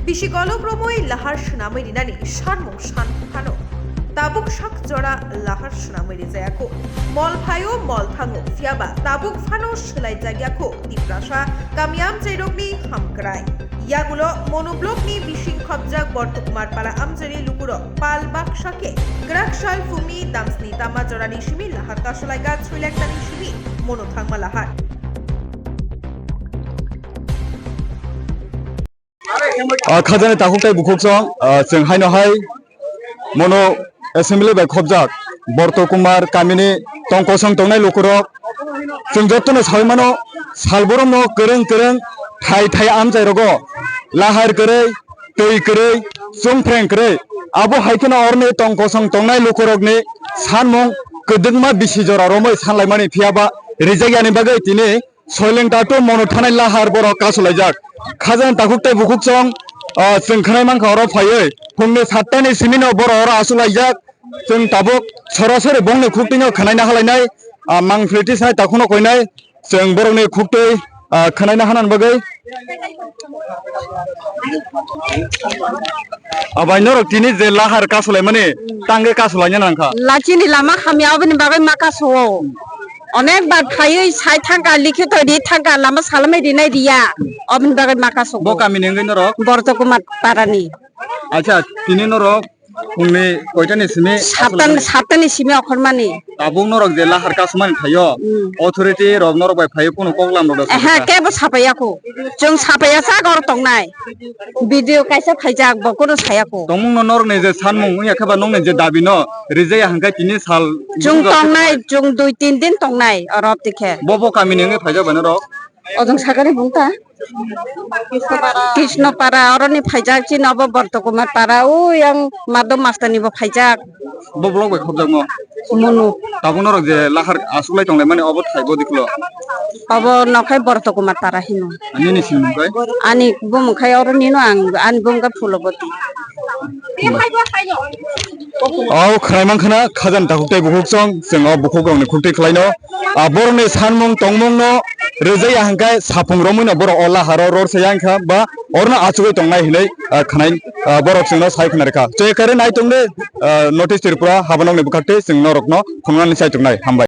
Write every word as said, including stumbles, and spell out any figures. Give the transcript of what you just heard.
Bisi kolok romwi lahar swnamwi rinani sanmung san phano tabuk sak jora lahar swnamwi rijayakho. Mol phaio mol thango, phiyaba tabuk phano swlaijakyakho Tiprasa kami amchairokni hamkrai. Yagulo Monu blockni bising khopjak Bortokumar para amchaini lukurok pal baksa khe kwrak sal phungni damsni tama jorani simi lahar kasolaiga Chhoilektani simi Monu thangma lahar. Ah, khajani takhuk tei bukhuk song, ah, chwng haino hai mono assembly bai khopjak Borto Kumar kamini tong kosong tongnai lukurok. Chwng jotono sawi mano, sal borokno kwrwng kwrwng thai thai amchai rogo lahar kwrwi, twi kwrwi, chwngphreng kwrwi. Abo hai kheno oroni tong kosong tongnai lukurokni sanmung kwdwkma bisi jora romwi sanlaimani, phiyaba rijak yani bagwi tini Soileng tato mono thanai lahar borok kasulaijak. Khajang takhuk tei bukhuk song, ah, chwng khwnai mankha oro phaiwi. Phungni sattani simino borok oro asulaijak. Chwng tabuk sorasori bongni khuktwino khwnaina halainai, ah, mangphriti sai takhuno koinai. Chwng borokni khuktwi, ah, khwnaina hanan bagwi. Abai norok tini je lahar kasulaimani, tangwi kasulaina nangkha. Lachini lama hamya oboni bagwi ma kaso-o. Onek bar phaiwi sai thangkha, likhi toi ri thangkha, lama salamai rinai riya, oboni bagwi ma kaso-o. Bo kamini wngwi norok? Borto Kumar parani. Acha, tini norok phungni koitani simi Sattan, asulaimani? Sattani simi okhormani. Tabuk norok je lahar kasumani thaio, hmm, authority rok norok bai phaiwi kunu koklam rok da Ehe, sapha? Kebo sapaiya kho. Chwng sapaiya sak oro tongnai. Video kaisa phaijak, bo kunu saya kho. Tongmung no norok ni je sanmung wngya khe ba nokni je dabi no rijaya hwnkhe tini sal Chwng bujo tongnai, chwng dui tin din tongnai oro tikhe. Bo bo kamini wngwi phaijak bai norok? Ojong sakani bung ta? Krishnopara, oroni phaijak, chini obo Borto Kumar para, o yang Madhab Mastani bo phaijak. Bo block bai khobjakmo? Munu. Tabuk norok je lahar asuklai tonglaimani obo thai bo diklo? Obo nokhai Borto Kumar para hino. Ani ni simung kai? Ani bumung khai oro nino ang, ani bumung kai Phuloboti. O khwnai mankha na khajani takhuk tei bukhuk song, chwng o bukhuk rokni khuktwi khwlaino. A borokni sanmung tongmung no rwjaya hwnkhe sapung romwi no borok o laharo ror saya wngkha ba orno achugwi tongnai hinwi, ah, khwnai, ah, borok chwngno sai khwna rwkha. Chekare nai tongde, ah, North East Tripura habanokni bwkhak tei chwng norokno phunuknani chai tongnai. Hambai.